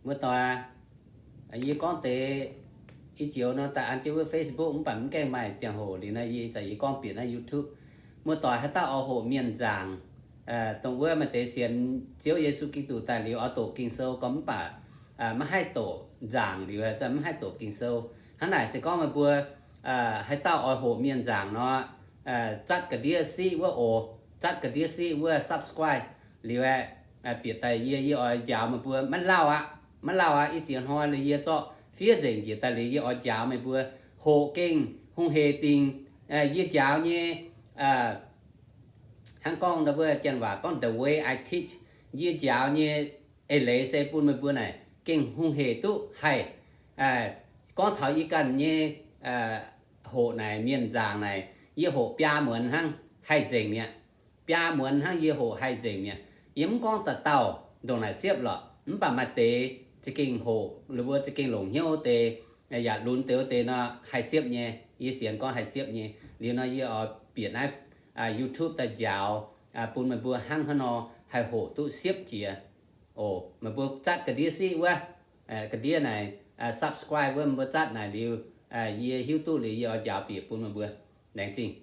Muoz-doic, yie gorngv deix i joux nor daaih an jienv wuov Facebook mv baac mv gaengh maaih ziangh hoc liuz nor, yie ih zanc yie gorngv bieqc naaiv YouTube. Muoz-doic, haaix dauh oix hoqc mienh nzaangc, dongh wuov maaih deix sienx Ziouv Yesu Giduc daaih liuz oix doqc Ging-Sou gorngv mv baac maiv haih doqc nzaangc liuz, mv haih doqc Ging-Sou. Hnangv naaic se gorngv meih mbuo haaix dauh oix hoqc mienh nzaangc nor, zatv ga'ndiev siqv wuov oc, zatv ga'ndiev siqv wuov subscribe liuz aeqv, bieqc daaih yie, yie oix njaaux meih mbuo. Maiv lauh aqv, maiv lauh aqv. Ih ziex hnoi liuz yie zorqv fiev nzengc njiec daaih liuz yie oix njaaux meih mbuo hoqc gengh hungh hec dingc. Yie njaaux nyei, hnangv gorngv wuov janx waac gorngv the way I teach, yie njaaux nyei eix leiz se bun meih mbuo naaic gengh hungh hec duqv haih. Gorngv taux yie ganh nyei hoqc naaic mienh nzaangc naaic, yie hoqc biaa muonz hnangv haih nzengc mi'aqv. Biaa muonz hnangv yie hoqc haih nzengc mi'aqv. Yie mv gorngv dauh dauh ndongc naaic siepv lorqc, mv baac maaih deix za'gengh hoqc, ninh mbuo za'gengh longc hnyouv deix, yaac lunx deix wuov deix nor haih siepv nyei. Yie sienx gorngv haih siepv nyei. Liuz nor yie oix bieqc naaiv YouTube daaih njaaux bun meih mbuo hnangv haaix nor haih hoqc duqv siepv jiex. Oc, meih mbuo zatv ga'ndiev siqv wuov, ga'ndiev naaic, subscribe wuov, meih mbuo zatv naaic liuz, yie hiuv duqv liuz yie oix njaaux bieqc bun meih mbuo. Laengz zingh.